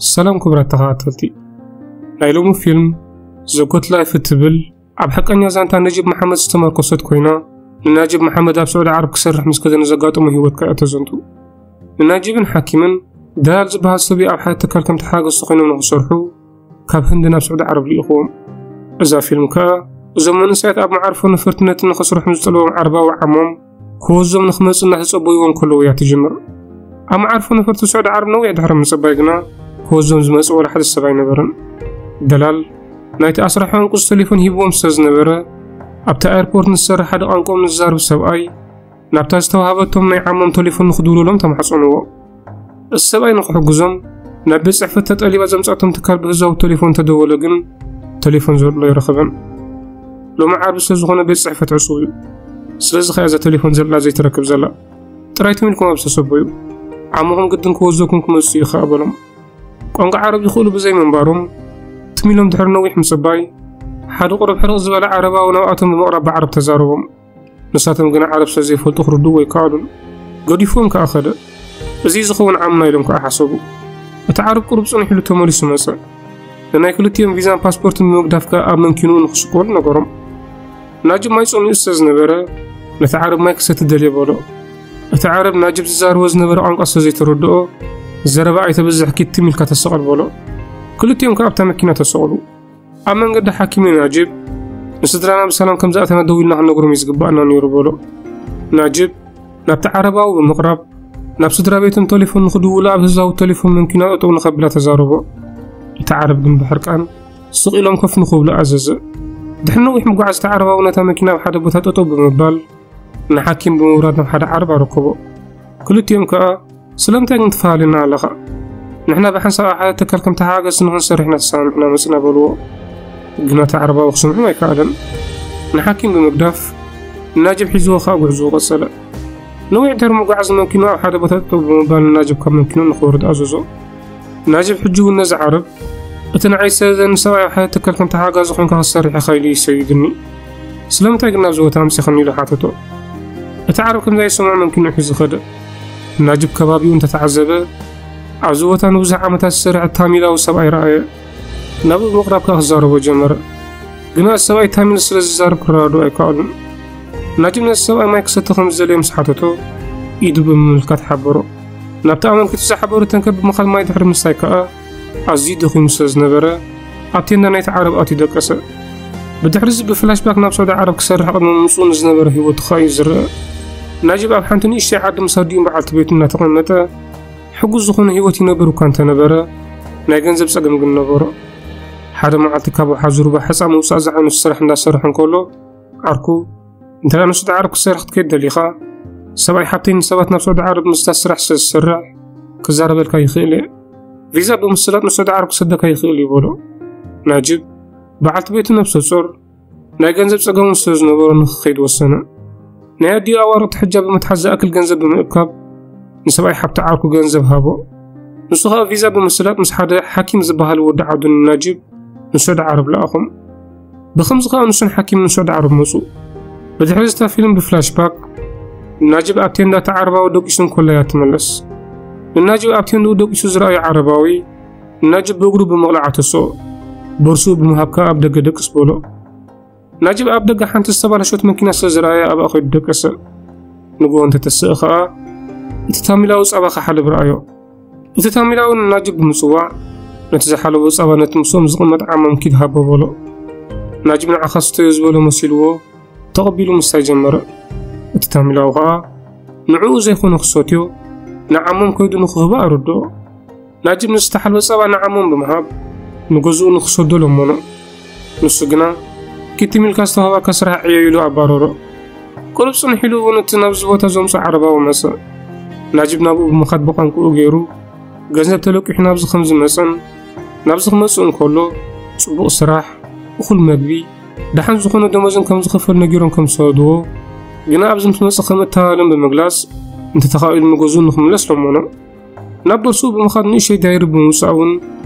ሰላም ክቡራት ተኸታተልቲ፣ ናይ ሎሚ ፊልም ዘጎት ላይፍ እትብል ኣብ ሓቀኛ ዛንታ ነጂብ መሓመድ ዝተመርኮሰት ኮይና፣ ንናጂብ መሓመድ ኣብ ስዑዲ ዓረብ ክሰርሕ ምስ ከደ ንዘጋጠሞ ህይወት ከኣ ተዘንቱ። ንናጂብን ሓኪምን ደላል ዝበሃል ሰብዩ ኣብ ሓደ ትካል ከም ተሓገዝቲ ኮይኖም ንክሰርሑ ካብ ህንዲ ናብ ስዑዲ ዓረብ ልኢኽዎም። እዛ ፊልም ከኣ እዞም መንእሰያት ኣብ መዓርፎ ነፈርቲ ነቲ ንኽስርሑ ዝጠለቦም ዓረባዊ ዓሞም ክወዞም ንኽመጽእ እናተጸበይዎ እንከለዉ እያ ትጅምር። ኣብ መዓርፎ ነፈርቲ ስዑዲ ዓረብ ነዊሕ ድሕሪ ምጽባይ ግና ክወዞም ዝመጽእ ወላ ሓደ ሰብ ኣይነበረን። ደላል ናይቲ ኣስራሒ ዕንቁጽ ቴሌፎን ሂብዎም ስለ ዝነበረ ኣብቲ ኣየርፖርት ንዝሰርሕ ሓደ ቋንቋኦም ንዝዛረብ ሰብኣይ ናብታ ዝተዋሃበቶም ናይ ዓሞም ቴሌፎን ንኽድውለሎም ተማሕጸንዎ። እቲ ሰብኣይ ንኽሕግዞም ናብ ቤት ጽሕፈት ተጠሊባ ዘምጻቶም ትካል ብህዝባዊ ቴሌፎን ተደወለ፣ ግን ቴሌፎን ዘሎ ኣይረኸበን። ሎሚ ዓርቢ ስለ ዝኾነ ቤት ጽሕፈት ዕጹብ እዩ። ስለዚ ኸኣ እዛ ቴሌፎን ዘላ ዘይትረክብ ዘላ። ጥራይ ትም ኢልኩም ኣብ ዝተሰበዩ ዓሞኹም ግድን ክወዘኩም ክመጽኡ እዩ ኸኣ በሎም። ቋንቋ ዓረብ ይኽእሉ ብዘይ ምንባሮም ትም ኢሎም ድሕሪ ነዊሕ ምጽባይ ሓደ ቁሩብ ሕርቕ ዝበለ ዓረባዊ ናብኣቶም ብምቕራብ ብዓረብ ተዛረቦም። ንሳቶም ግና ዓረብ ስለ ዘይፈልጡ ክርድእዎ ኣይከኣሉን። ገዲፍዎም ከኣ ኸደ። እዚ ዝኸውን ዓምና ኢሎም ከኣ ሓሰቡ። እቲ ዓረብ ቁሩብ ጽንሕ ኢሉ ተመሊሱ መጸ። ንናይ ክልቲኦም ቪዛን ፓስፖርትን ብምግዳፍ ከኣ ኣብ መንኪንኡ ንኽስቆል ነገሮም። ናጅብ ማይ ጸሚኡ ስለ ዝነበረ ነቲ ዓረብ ማይ ክሰቲ ደልየ በሎ። እቲ ዓረብ ናጅብ ዝዛረቦ ዝነበረ ቋንቋ ስለ ዘይተረድኦ ዘረባ ኣይተብዝሕ ኪድ ትም ኢልካ ተሰቐል በሎ። ክልቲኦም ከኣ ኣብታ መኪና ተሰቕሉ። ኣብ መንገዲ ሓኪም ናጅብ ንስድራና ብሰላም ከም ዝኣተና ደዊልና ክንነግሮም እዩ ዝግባኣና ነይሩ በሎ። ናጅብ ናብቲ ዓረባዊ ብምቕራብ ናብ ስድራ ቤቶም ቴሌፎን ንኽድውሉ ኣብ ህዝባዊ ቴሌፎን መንኪና ጠጠው ንኸብላ ተዛረቦ። እቲ ዓረብ ግን ብሕርቃን ስቕ ኢሎም ኮፍ ንኽብሉ ኣዘዘ። ድሕሪ ነዊሕ ምጉዓዝ እቲ ዓረባዊ ነታ መኪና ኣብ ሓደ ቦታ ጠጠው ብምባል ንሓኪም ብምውራድ ናብ ሓደ ዓረብ ኣረከቦ። ክልቲኦም ከኣ ስለምንታይ ግን ትፈላለና ኣለኻ? ንሕና ብሓንሳብ ኣብ ሓደ ትካል ከም ተሓጋገዝቲ ንኽንሰርሕ ኢና ተሰማሚዕና መጺና በልዎ። ግና እቲ ዓረባዊ ክሰምዖም ኣይከኣለን። ንሓኪም ብምግዳፍ ንናጅብ ሒዝዎ ከኣ ጉዕዝኡ ቀጸለ። ነዊሕ ድሕሪ ምጉዓዝ መንኪኑ ኣብ ሓደ ቦታ ጠጠው ብምባል ንናጅብ ካብ መንኪኑ ንኽወርድ ኣዘዞ። ናጅብ ሕጂ እውን ነዚ ዓረብ እቲ ንዓይ ዝሰደደኒ ሰብኣይ ኣብ ሓደ ትካል ከም ተሓጋዚ ኮይንካ ክትሰርሕ ኢኻ ኢሉ እዩ ሰይድኒ። ስለምንታይ ግን ናብዚ ቦታ ኣምጺኻኒ ኢሉ ሓተቶ። እቲ ዓረብ ከምዚ ኣይሰምዖ መንኪኑ ሒዙ ኸደ። ናጅብ ከባቢኡ እንተተዓዘበ ኣብዚ ቦታ ንብዙሕ ዓመታት ዝሰርሐ ታሚላዊ ሰብኣይ ረኣየ። ናብኡ ብምቕራብ ከኣ ክዛረቦ ጀመረ። ግና እቲ ሰብኣይ ታሚል ስለ ዝዛረብ ክረዳድኡ ኣይከኣሉን። ናጅብ ነቲ ሰብኣይ ማይ ክሰቲ ከም ዝደለየ ምስ ሓተቶ ኢዱ ብምምልካት ሓበሮ። ናብቲ ኣመልኪቱ ዝሓበሩ ተንከ ብምኻድ ማይ ድሕሪ ምስታይ ከኣ ኣዝዩ ደኺሙ ስለ ዝነበረ ኣብ ቴንዳ ናይቲ ዓረብ ኣትዩ ደቀሰ። ብድሕሪዚ ብፍላሽባክ ናብ ሳውዲ ዓረብ ክሰርሕ ቅድሚ ምምጽኡ ንዝነበረ ህይወቱ ከኣ እዩ ዝረአ። ናጅብ ኣብ ሓንቲ ንእሽተይ ዓዲ ምስ ኣዲኡን በዓልቲ ቤቱ እናተቐመጠ ሕጉስ ዝኾነ ህይወት ይነብር እኳ እንተነበረ ናይ ገንዘብ ጸገም ግን ነበሮ። ሓደ መዓልቲ ካብ ወሓዚ ሩባ ሕጻ ምውጻእ ዝዓይነቱ ስራሕ እንዳሰርሐ እንከሎ ዓርኩ እንተ ደኣ ንሱ ዳዕሮ ክሰርሕ ክትከይድ ደሊኻ፣ ሰብኣይ ሓብተይ ንሰባት ናብ ሳውዲ ዓረብ ምስዳድ ስራሕ ስለ ዝሰርሕ ክዛረበልካ ይኽእል እየ። ቪዛ ብምስላጥ ንሳውዲ ዓረብ ክሰደካ ይኽእል እዩ በሎ። ናጅብ በዓልቲ ቤቱ ነብሰ ጾር ናይ ገንዘብ ጸገም ስለ ዝነበሮ ንኽኸይድ ወሰነ። ናይ ኣዲኡ ኣዋርቕ ሕጃብ ብምትሓዝ ዝኣክል ገንዘብ ብምእካብ ንሰብኣይ ሓብቲ ዓርኩ ገንዘብ ሃቦ። ንሱ ኸኣ ቪዛ ብምስላጥ ምስ ሓደ ሓኪም ዝበሃል ወዲ ዓዱ ንናጅብ ንሳውዲ ዓረብ ለኣኾም። ብኸምዚ ኸኣ ንሱን ሓኪም ንሳውዲ ዓረብ መጹ። ብድሕሪ ዝታ ፊልም ብፍላሽባክ ናጅብ ኣብ ቴንዳ እቲ ዓረባዊ ደቂሱ እንከሎ እያ ትምለስ። ንናጅብ ኣብ ቴንድኡ ደቂሱ ዝረኣዮ ዓረባዊ ንናጅብ ብእግሩ ብምቕላዕ ኣተስኦ። ቦርሱኡ ብምሃብ ከኣ ኣብ ደገ ደቅስ በሎ። ናጅብ ኣብ ደገ ሓንቲ ዝተባላሸወት መኪና ስለ ዝረኣየ ኣብኣ ኸይዱ ደቀሰ። ንግሆ እንተተስእ ኸኣ እቲ ታሚላዊ ጻባ ክሓልብ ረኣዮ። እቲ ታሚላዊ ንናጅብ ብምጽዋዕ ነቲ ዝሓለቦ ጻባ ነቲ ምስኦም ዝቕመጥ ዓማም ኪድ ሃቦ በሎ። ናጅብ ንዓኻ ስተዮ ዝበሎ መሲልዎ ተቐቢሉ ምስታይ ጀመረ። እቲ ታሚላዊ ኸኣ ንዕኡ ዘይኮነ ክሰትዮ ንዓሞም ከይዱ ንኽህቦ ኣረድኦ። ናጅብ ንዝተሓልበ ጸባ ንዓሞም ብምሃብ ንገዝኡ ንኽሰዶ ለመኖ። ንሱ ግና ኪድ ትም ኢልካ ዝተዋህባካ ስራሕ ዕዮ ኢሉ ኣባረሮ። ቁሩብ ጽንሕ ኢሉ እውን እቲ ናብዚ ቦታ ዘምጽኦ ዓረባዊ መጸ። ናጅብ ናብኡ ብምኻድ ብቋንቋኡ ገይሩ ገንዘብ ተለቂሑ ናብዚ ከም ዝመጸን ናብዚ ክመጽእ እንከሎ ጽቡቕ ስራሕ፣ እኹል መግቢ፣ ደሓን ዝኾነ ደሞዝን ከም ዝኽፈል ነጊሮም ከም ዝሰደድዎ፣ ግና ኣብዚ ምስ መጸ ከም እተባባሎም ብምግላጽ እንተተኻኢሉ ንገዝኡ ንኽምለስ ለመኖ። ናብ ቦርስኡ ብምኻድ ንእሽተይ ዳይሪ ብምውጻእ እውን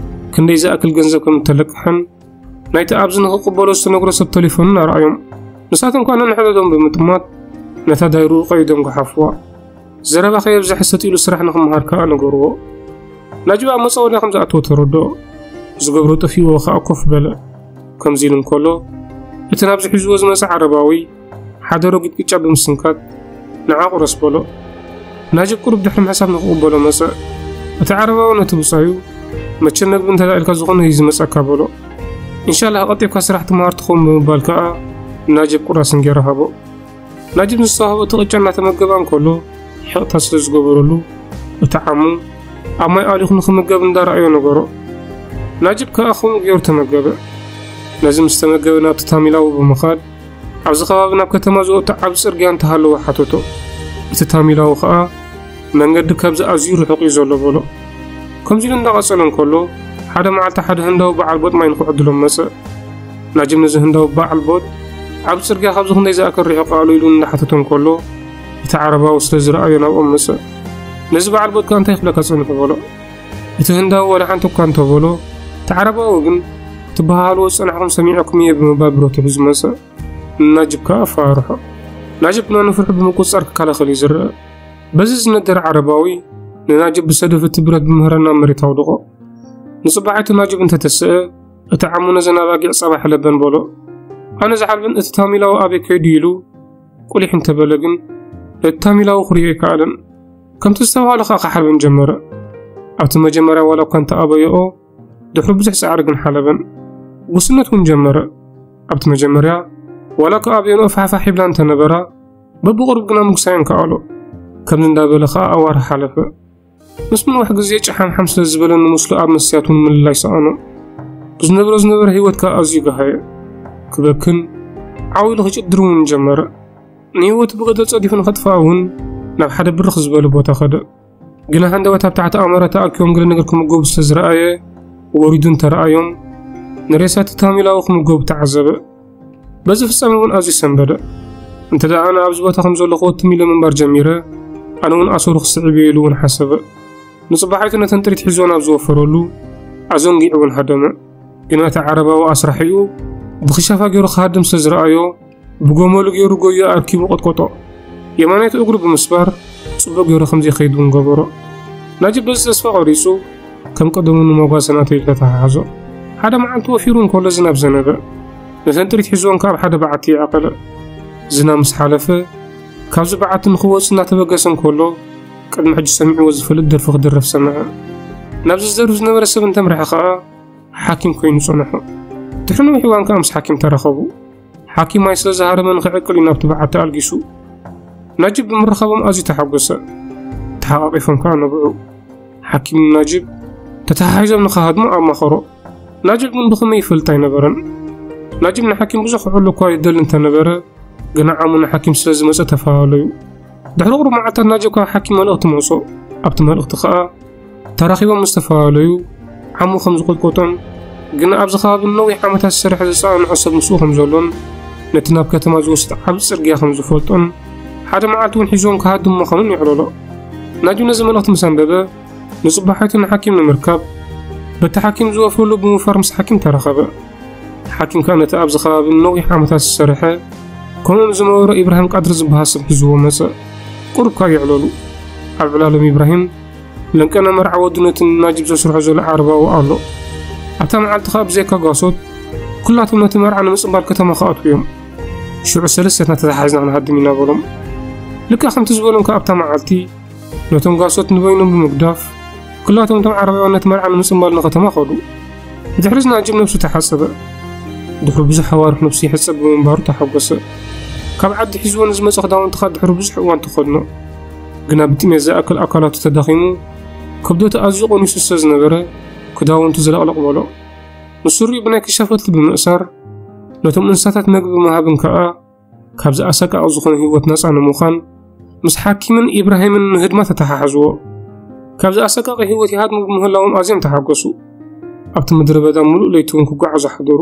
ክንደይ ዝኣክል ገንዘብ ከም እተለቅሐን ናይቲ ኣብዚ ንኽቕበሎ ዝተነግሮ ሰብ ተሌፎንን ኣርኣዮም። ንሳቶም ከኣ ነንሕድሕዶም ብምጥማት ነታ ዳይርኡ ቀይዶም ገሓፍዋ። ዘረባ ከየብዝሐ ሰጥ ኢሉ ስራሕ ንኽመሃር ከኣ ነገርዎ። ናጅብ ኣብ መጻወድያ ከም ዝኣተወ ተረድኦ። ዝገብሮ ጠፊእዎ ከኣ ኮፍ በለ። ከምዚ ኢሉ እንከሎ፣ እቲ ናብዚ ሒዝዎ ዝመጸ ዓረባዊ ሓደ ረጒድ ቅጫ ብምስንካት፣ "ንዓ ቁረስ" በሎ። ናጅብ ቁሩብ ድሕሪ ምሕሳብ ንኽቕበሎ መጸ። እቲ ዓረባዊ ነቲ ብጻዩ፣ "መቸም መግቢ እንተ ደኣ ኢልካ ዝኾነ እዩ ዝመጸካ" በሎ። "እንሻላህ ቀልጢፍካ ስራሕ ትመሃር ትኸውን" ብምባል ከኣ ናጅብ ቁራስ እንጌራ ሃቦ። ናጅብ ንዝተዋህቦ እቲ ቅጫ እናተመገበ እንከሎ፣ ሒቕታ ስለ ዝገበረሉ፣ እቲ ዓሙ ኣብ ማይ ኣሊኹ ንኽምገብ እንዳረኣዮ ነገሮ። ናጅብ ከኣ ከምኡ ገይሩ ተመገበ። ነዚ ምስ ተመገበ ናብቲ ታሚላዊ ብምኻድ፣ ኣብዚ ከባቢ ናብ ከተማ ዝወጽእ ዓቢ ጽርግያ እንተሃለወ ሓተቶ። እቲ ታሚላዊ ከኣ፣ "መንገዲ ካብዚ ኣዝዩ ርሑቕ እዩ ዘሎ" በሎ። ከምዚ ኢሉ እንዳቐጸለ እንከሎ፣ ሓደ መዓልቲ ሓደ ህንዳዊ በዓል ቦጥ ማይ ንኽዕድሎም መጸ። ናጅብ ነዚ ህንዳዊ በዓል ቦጥ፣ "ዓቢ ጽርግያ ካብዚ ክንደይ ዝኣክል ርሒቕ ኣሎ?" ኢሉ እንዳሓተቶ እንከሎ፣ እቲ ዓረባዊ ስለ ዝረኣዮ ናብኦም መጸ። ነዚ በዓል ቦጥ ከኣ፣ "እንታይ ክብለካ ጸኒሑ?" በሎ። እቲ ህንዳዊ ዋላ ሓንቲ እኳ እንተበሎ፣ እቲ ዓረባዊ ግን፣ "ትበሃሃልዎ ዝጸናሕኩም ሰሚዐኩም እየ" ብምባል ብረቱ ሒዙ መጸ። ንናጅብ ከኣ ኣፈራርሖ። ናጅብ ግና ንፍርሑ ብምቁጽጻር ክከላኸል እዩ ዝረአ። በዚ ዝነደረ ዓረባዊ ንናጅብ ብሰደፍ እቲ ብረት ብምህራን ናብ መሬት ኣውደቖ። ንጽባሒቱ ናጅብ እንተተስአ፣ እቲ ዓሙ ነዘን ኣባጊዕ ጸባ ሕለበን በሎ። ኣነ ዝሓልበን እቲ ታሚላዊ ኣበይ ከይዱ ኢሉ ቁሊሕ እንተበለ ግን፣ ነቲ ታሚላዊ ክርእዮ ኣይከኣለን። ከምቲ ዝተባህሎ ከኣ ክሓልበን ጀመረ። ኣብቲ መጀመርያ ዋላ እኳ እንተኣበየኦ፣ ድሕሪ ብዙሕ ጻዕሪ ግን ሓለበን። ጉስነት እውን ጀመረ። ኣብቲ መጀመርያ ዋላ እኳ ኣበየንኦ ፋሕፋሕ ይብላ እንተነበራ፣ በብቑሩብ ግና ምጉሳየን ከኣሎ። ከምዚ እንዳበለ ከኣ ኣዋርሕ ሓለፈ። ምስ ምንዋሕ ግዜ ጨሓምሓም ስለ ዝበለ፣ ንምስሉ ኣብ መስትያት እውን ምልላይ ሰኣኖ። ብዝነብሮ ዝነበረ ህይወት ከኣ ኣዝዩ ገሃየ። ክበክን ዓው ኢሉ ክጭድር እውን ጀመረ። ንህይወቱ ብገደል ጸዲፉ ንኸጥፍኣ እውን ናብ ሓደ ብርኽ ዝበለ ቦታ ከደ። ግና ሃንደበት ኣብ ታሕቲ ኣሞራ ተኣኪቦም ገለ ነገር ክምገቡ ስለ ዝረኣየ፣ ወሪዱ እንተረኣዮም፣ ንሬሳ እቲ ታሚላዊ ክምገቡ ተዓዘበ። በዚ ፍጻመ እውን ኣዝዩ ሰንበደ። እንተ ደኣ ኣነ ኣብዚ ቦታ ከም ዘለኹ ወትም ኢለ ምንባር ጀሚረ፣ ኣነ እውን ኣሰሩ ክስዕብ እየ ኢሉ እውን ሓሰበ። ንጽባሒቱ ነተን ጥሪት ሒዞ ናብ ዝወፈረሉ፣ ኣዘንጊዑ እውን ሃደመ። ግና እቲ ዓረባዊ ኣስራሒኡ ብኽሻፋ ገይሩ ክሃድም ስለ ዝረኣዮ፣ ብጎመሉ ገይሩ ጎዩ ኣርኪቡ ቆጥቆጦ። የማናይቲ እግሩ ብምስባር ጽቡቕ ገይሩ ከም ዘይከይድ እውን ገበሮ። ናጅብ በዚ ተስፋ ቆሪጹ፣ ከም ቀደሙ ንመጓሰ ናተይ ኢሉ ተተሓሓዞ። ሓደ መዓልቲ ወፊሩ እንከሎ ዝናብ ዘነበ። ነተን ጥሪት ሒዝወን ከኣ ኣብ ሓደ በዓቲ ይዓቐለ። ዝናብ ምስ ሓለፈ፣ ካብዚ በዓቲ ንኽወጽእ እናተበገሰ እንከሎ፣ ቅድሚ ሕጂ ሰሚዕዎ ዝፈልጥ ደርፊ ክድረፍ ሰምዐ። ናብዚ ዝደርፍ ዝነበረ ሰብ እንተምርሐ ከኣ፣ ሓኪም ኮይኑ ጸንሖ። ድሕሪ ነዊሕ እዋን ከኣ ምስ ሓኪም ተራኸቡ። ሓኪም ማይ ስለ ዝሃረመ ንኽዕቅል እዩ ናብቲ በዓቲ ኣልጊሱ። ናጅብ ብምርኻቦም ኣዝዩ ተሓጎሰ። ተሓቋቒፎም ከኣ ነብዑ። ሓኪም ናጅብ ተተሓሒዞም ንኽሃድሙ ኣማኸሮ። ናጅብ ግን ብኸመይ ይፈልጥ ኣይነበረን። ናጅብ ንሓኪም ብዙሕ ክዕሉ እኳ ይደሊ እንተነበረ፣ ግና ዓሙ ንሓኪም ስለ ዝመጸ ተፈላለዩ። ድሕሪ ቁሩብ መዓልታት ናጅብ ካብ ሓኪም መልእኽቲ መጾ። ኣብቲ መልእኽቲ ከኣ ተራኺቦም ምስ ተፈላለዩ ዓሙ ከም ዝቆጥቆጦን፣ ግና ኣብዚ ከባቢ ነዊሕ ዓመታት ዝሰርሐ ዝጸዓንዖ ሰብ ምስኡ ከም ዘሎን፣ ነቲ ናብ ከተማ ዝወስድ ዓቢ ጽርግያ ከም ዝፈልጦን፣ ሓደ መዓልቲ እውን ሒዞም ክሃድሙ ምዃኑን የዕለሎ። ናጅብ ነዚ መልእኽቲ ምስ ኣንበበ፣ ንጽባሒቱ ንሓኪም ንምርካብ፣ በቲ ሓኪም ዝወፍረሉ ብምውፋር ምስ ሓኪም ተራኸበ። ሓኪም ከኣ ነቲ ኣብዚ ከባቢ ነዊሕ ዓመታት ዝሰርሐ፣ ከምኡ ዝነበሮ ኢብራሂም ቃድር ዝበሃል ሰብ ሒዝዎ መጸ። ቁሩብ ከኣ የዕለሉ። ኣብ ዕላሎም ኢብራሂም፣ ለንቀነ መርዓ ወዱ ነቲ ናጅብ ዘስርሖ ዘሎ ዓረባዊ ኣሎ። ኣብታ መዓልቲ ከኣ ብዘይካ ጋሶት፣ ኩላቶም ነቲ መርዓ ንምጽንባል ከተማ ክኣትዉ እዮም። ሽዑ ሰለስቴትና ተተሓሒዝና ክንሃድም ኢና በሎም። ልክዕ ከምቲ ዝበሎም ከኣ ኣብታ መዓልቲ፣ ነቶም ጋሶት ንበይኖም ብምግዳፍ፣ ኩላቶም እቶም ዓረባውያን ነቲ መርዓ ንምጽንባል ንከተማ ከዱ። ብድሕሪ እዚ ናጅብ ነብሱ ተሓጸበ። ድሕሪ ብዙሕ ኣዋርሕ ነብሱ ይሕጸብ ብምንባሩ ተሓጎሰ። ካብ ዓዲ ሒዝዎ ንዝመጸ ክዳውንቲ ከኣ ድሕሪ ብዙሕ እዋን ተኸድኖ። ግና ብጥሜት ዝኣክል ኣካላቱ ተዳኺሙ፣ ክብደቱ ኣዝዩ ቀኒሱ ስለ ዝነበረ፣ ክዳውንቱ ዝለቕለቕ በሎ። ንስሪኡ ብናይ ክሻ ፈትሊ ብምእሳር፣ ነቶም እንስሳታት መግቢ ብምሃብን ከኣ፣ ካብዚ ኣሰቃቂ ዝኾነ ህይወት ናጻ ንምዃን፣ ምስ ሓኪምን ኢብራሂምን ንህድማ ተተሓሓዝዎ። ካብዚ ኣሰቃቂ ህይወት ይሃድሙ ብምህላዎም ኣዝዮም ተሓጎሱ። ኣብቲ ምድረ በዳ ምሉእ ለይቲ እውን ክጓዓዙ ሓደሩ።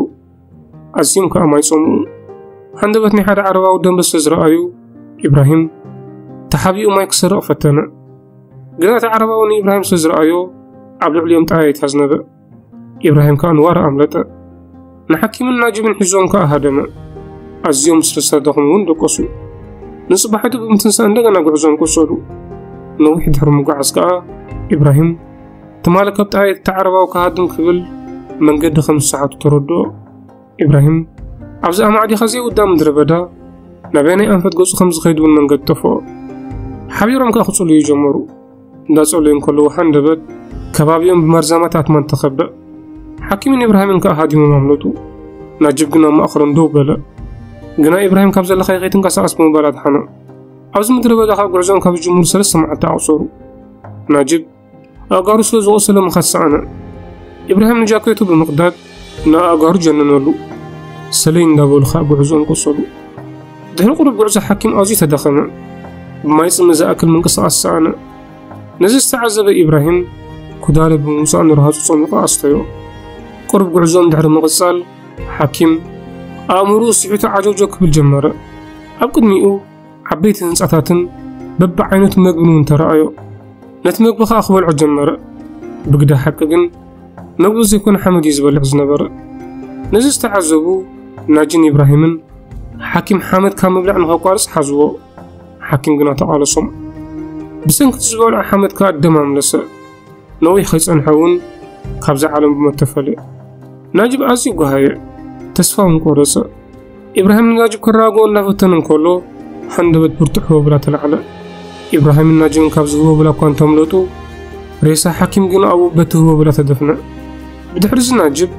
ኣዝዮም ከኣ ማይ ጸምኡ። ሃንደበት ናይ ሓደ ዓረባዊ ደንበ ስለ ዝረኣዩ፣ ኢብራሂም ተሓቢኡ ማይ ክሰርቕ ፈተነ። ግና እቲ ዓረባዊ ንኢብራሂም ስለ ዝረኣዮ፣ ኣብ ልዕሊኦም ጠያይት ኣዝነበ። ኢብራሂም ከኣ ንዋረ ኣምለጠ። ንሓኪምን ናጅብን ሒዞም ከኣ ሃደመ። ኣዝዮም ስለ ዝተዳኸሙ እውን ደቀሱ። ንጽባሒቱ ብምትንሳእ እንደገና ጉዕዞም ቀጸሉ። ነዊሕ ድሕሪ ምጉዓዝ ከኣ ኢብራሂም ትማሊ ካብ ጣየት ዓረባዊ ክሃድም ክብል መንገዲ ከም ዝሰሓቱ ተረድኦ። ኢብራሂም ኣብዚ ኣማዕዲኻ ዘይውዳእ ምድረ በዳ ናበየናይ ኣንፈት ገጹ ከም ዝኸይድ እውን መንገዲ ጠፍኦ። ሓቢሮም ከኣ ክጽልዩ ጀመሩ። እንዳጸለዩ እንከለዉ ሃንደበት ከባቢኦም ብመርዛማት ኣትማን ተኸበ። ሓኪምን ኢብራሂምን ከኣ ሃዲሞም ኣምለጡ። ናጅብ ግን ኣብ ማእከሎም ደው በለ። ግና ኢብራሂም ካብ ዘለኻዮ ከይትንቀሳቐስ ብምባል ኣድሓኖ። ኣብዚ ምድረ በዳ ከኣ ጉዕዞኦም ካብ ዝጅምሩ ሰለስተ መዓልቲ ኣቑጸሩ። ናጅብ ኣእጋሩ ስለ ዝቖሰለ ምኻድ ሰኣነ። ኢብራሂም ንጃኬቱ ብምቕዳድ ንኣእጋሩ ጀነነሉ። ሰለይ እንዳበሉ ከኣ ጉዕዞኦም ቀጸሉ። ድሕሪ ቁሩብ ጉዕዞ ሓኪም ኣዝዩ ተዳኸመ። ብማይ ጽምኢ ዝኣክል ምንቅስቓስ ሰኣነ። ነዚ ዝተዓዘበ ኢብራሂም ኩዳለ ብምውጻእ ንርሃጹ ጸሚቑ ኣስተዮ። ቁሩብ ጉዕዞኦም ድሕሪ ምቕጻል ሓኪም ኣእምሮኡ ስሒቱ ዓጀውጀው ክብል ጀመረ። ኣብ ቅድሚኡ ዓበይቲ ህንጻታትን በብዓይነቱ መግብን እውን ተራእዮ። ነቲ መግቢ ከኣ ክበልዖ ጀመረ። ብግዳ ሓቂ ግን መግቢ ዘይኮነ ሓመድ እዩ ዝበልዕ ዝነበረ። ነዚ ዝተዓዘቡ ናጅን ኢብራሂምን ሓኪም ሓመድ ካብ ምብላዕ ንኸቋርጽ ሓዝዎ። ሓኪም ግና ተቓለሶም። ብሰንኪ እቲ ዝበልዖ ሓመድ ከኣ ደም ኣምለሰ። ነዊሕ ከይጸንሐ እውን ካብዛ ዓለም ብሞት ተፈልየ። ናጅብ ኣዝዩ ጓሃየ። ተስፋ እውን ቆረጸ። ኢብራሂም ንናጅብ ክረጋግኦ እናፈተነ እንከሎ ሃንደበት ብርቱዕ ህቦብላ ተላዕለ። ኢብራሂምን ናጅብን ካብዚ ህቦብላ እኳ እንተምለጡ ሬሳ ሓኪም ግን ኣብኡ በቲ ህቦብላ ተደፍነ። ብድሕሪዚ ናጅብ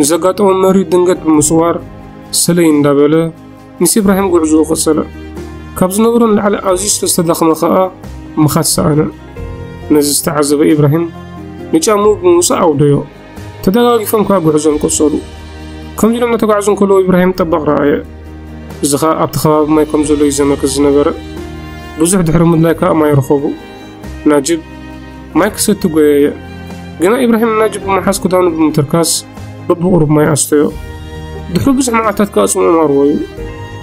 ንዘጋጠሞ መሪር ድንገት ብምጽዋር ሰለይ እንዳበለ ምስ ኢብራሂም ጉዕዞኡ ቀጸለ። ካብ ዝነበሮ ንላዕሊ ኣዝዩ ስለ ዝተዳኸመ ከኣ ምኻድ ሰኣነ። ነዚ ዝተዓዘበ ኢብራሂም ንጫምኡ ብምውጻእ ኣውደዮ። ተደጋጊፎም ከኣ ጉዕዞኦም ቀጸሉ። ከምዚ ኢሎም እናተጓዕዙ እንከለዉ ኢብራሂም ጠባቕ ረኣየ። እዚ ከኣ ኣብቲ ከባቢ ማይ ከም ዘሎ እዩ ዘመልክት ዝነበረ። ብዙሕ ድሕሪ ምድላይ ከኣ ማይ ረኸቡ። ናጅብ ማይ ክሰቲ ጎየየ። ግና ኢብራሂም ንናጅብ ብምሓዝ ክዳኑ ብምትርካስ በብቑሩብ ማይ ኣስተዮ። ድሕሪ ብዙሕ መዓልታት ከኣ ጽምኦም ኣርወዩ።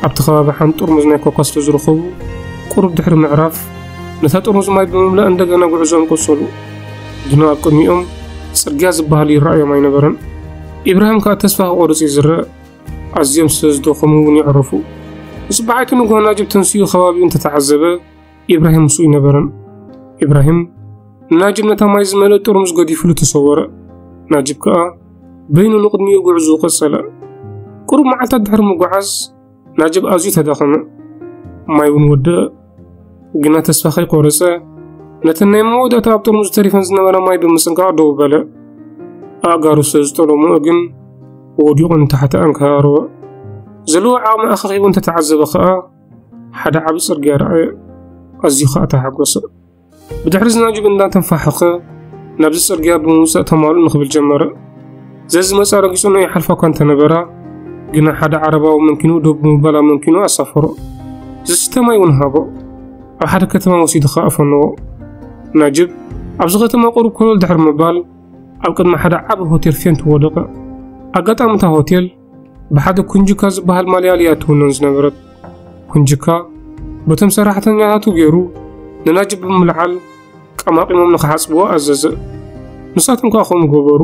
ኣብቲ ከባቢ ሓንቲ ጥርሙዝ ናይ ኮካ ስለ ዝረኸቡ ቁሩብ ድሕሪ ምዕራፍ ነታ ጥርሙዝ ማይ ብምምላእ እንደገና ጉዕዞኦም ቀጸሉ። ግና ኣብ ቅድሚኦም ጽርግያ ዝበሃል ይረኣዮም ኣይነበረን። ኢብራሂም ከኣ ተስፋ ክቖርጽ እዩ ዝረአ። ኣዝዮም ስለ ዝደኸሙ እውን የዕረፉ። ንጽባሓይቲ ንግሆ ናጅብ ተንሲኡ ከባቢኡ እንተተዓዘበ ኢብራሂም ምስኡ ኣይነበረን። ኢብራሂም ንናጅብ ነታ ማይ ዝመልአ ጥርሙዝ ገዲፍሉ ተሰወረ። ናጅብ ከኣ በይኑ ንቕድሚኡ ጉዕዞኡ ቀጸለ። ቁሩብ መዓልታት ድሕሪ ምጉዓዝ ናጅብ ኣዝዩ ተዳኸመ። ማይ እውን ወደአ። ግና ተስፋ ከይቆረጸ ነተን ናይ መወዳእታ ኣብ ጥርሙዝ ተሪፈን ዝነበራ ማይ ብምጽንቃቕ ደው በለ። ኣእጋሩ ስለ ዝጠለምኦ ግን ወዲቑ ንታሕቲ ኣንከራረወ። ዘለዎ ዓቕሚ ኣኻኺቡ እንተተዓዘበ ከኣ ሓደ ዓቢ ጽርግያ ረኣየ። ኣዝዩ ከኣ ተሓጎሰ። ብድሕሪ እዚ ናጅብ እንዳተንፋሕኸ ናብዚ ጽርግያ ብምውጻእ ተማልኡ ንኽብል ጀመረ። ዘዝመጻ ረጊጹ ንኢሓልፋ እኳ እንተነበራ፣ ግና ሓደ ዓረባዊ መንኪኑ ደው ብምባል ኣብ መንኪኑ ኣሳፈሮ። ዝስተ ማይ እውን ሃቦ። ኣብ ሓደ ከተማ ወሲዱ ከኣ ኣፈነዎ። ናጅብ ኣብዚ ከተማ ቁሩብ ኮለል ድሕሪ ምባል ኣብ ቅድሚ ሓደ ዓቢ ሆቴል ፌንት ወደቐ። ኣጋጣሚ እታ ሆቴል ብሓደ ኩንጅካ ዝበሃል ማልያል እያ ትውነን ዝነበረት። ኩንጅካ በቶም ሰራሕተኛታቱ ገይሩ ንናጅብ ብምልዓል ቀማቒሞም ንኽሓጽብዎ ኣዘዘ። ንሳቶም ከኣ ከምኡ ገበሩ።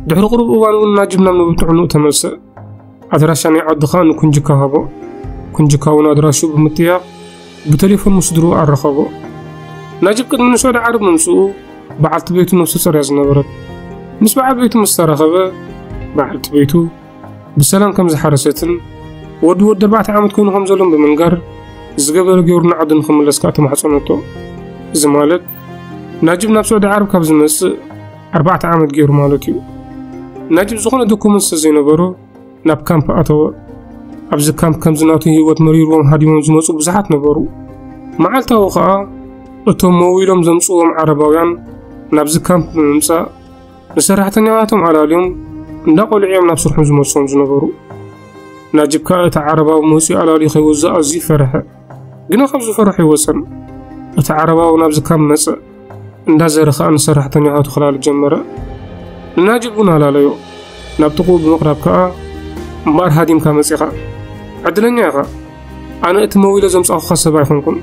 ድሕሪ ቁሩብ እዋን እውን ናጅብ ናብ ንቡር ጥዕንኡ ተመልሰ። ኣድራሻ ናይ ዓዱ ከኣ ንኩንጅካ ሃቦ። ኩንጅካ እውን ኣድራሽኡ ብምጥያቕ ብቴሌፎን ምስ ስድርኡ ኣራኸቦ። ናጅብ ቅድሚ ንስዑዲ ዓረብ ምምጽኡ በዓልቲ ቤቱ ነፍሰ ጾር እያ ዝነበረት። ምስ በዓል ቤቱ ምስ ተራኸበ በዓልቲ ቤቱ ብሰላም ከም ዝሓረሰትን ወዲ ወዲ ኣርባዕተ ዓመት ኮይኑ ከም ዘሎን ብምንጋር ዝገበረ ገይሩ ንዓዱ ንኽምለስ ከኣ ተማሕጸነቶ። እዚ ማለት ናጅብ ናብ ስዑዲ ዓረብ ካብ ዝመጽእ ኣርባዕተ ዓመት ገይሩ ማለት እዩ። ናጅብ ዝኾነ ዶኩመንት ስለ ዘይነበሮ ናብ ካምፕ ኣተወ። ኣብዚ ካምፕ ከምዚ ናቱ ህይወት መሪርዎም ሃዲሞም ዝመጹ ብዙሓት ነበሩ። መዓልታዊ ከኣ እቶም መዊሎም ዘምጽዎም ዓረባውያን ናብዚ ካምፕ ብምምጻእ ንሰራሕተኛታቶም ኣላልዮም እንዳቖልዑ እዮም ናብ ስርሖም ዝመልስዎም ዝነበሩ። ናጅብ ከኣ እቲ ዓረባዊ መጺኡ ኣላልዩ ከይወዝእ ኣዝዩ ፈርሐ። ግና ካብ ዝፈርሖ ይወጸን። እቲ ዓረባዊ ናብዚ ካምፕ መጸ። እንዳዘረ ከኣ ንሰራሕተኛታቱ ክላሊ ጀመረ። ንናጅብ እውን ኣላለዮ። ናብ ጥቕኡ ብምቕራብ ከኣ እምበኣር ሃዲምካ መጺኻ። ዕድለኛ ኢኻ። ኣነ እቲ መዊለ ዘምጻኹኻ ሰብ ኣይኮንኩን።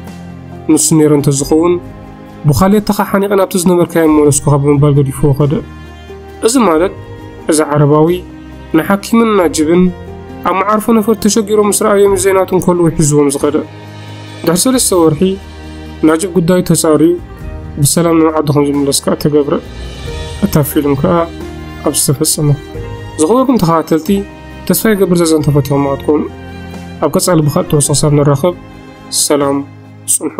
ንሱ ነይረ እንተዝኸውን ብዃሌታኻ ሓኒቐ ናብቲ ዝነበርካዮ ምመለስኩኻ ብምባል ገዲፍዎ ከደ። እዚ ማለት እዚ ዓረባዊ ንሓኪምን ናጅብን ኣብ መዓርፎ ነፈርቲ ተሸጊሮም ምስ ረኣዮም እዩ ዘይናቱ እንከልዉ ሒዝዎም ዝኸደ። ድሕሪ ሰለስተ ወርሒ ናጅብ ጉዳዩ ተጻርዩ ብሰላም ናብ ዓድኹም ዝምለስ ከኣ ተገብረ። እታ ፊልም ከኣ ኣብ ዝተፈጸመ። ዝኸበርኩም ተኸታተልቲ፣ ተስፋ ይገብር እዛ ዛንታ ፈቲኹማ ክትኮኑ። ኣብ ቀጻሊ ብኻልእ ተወሳኺ ሳብ ንራኸብ። ሰላም ጽንሑ።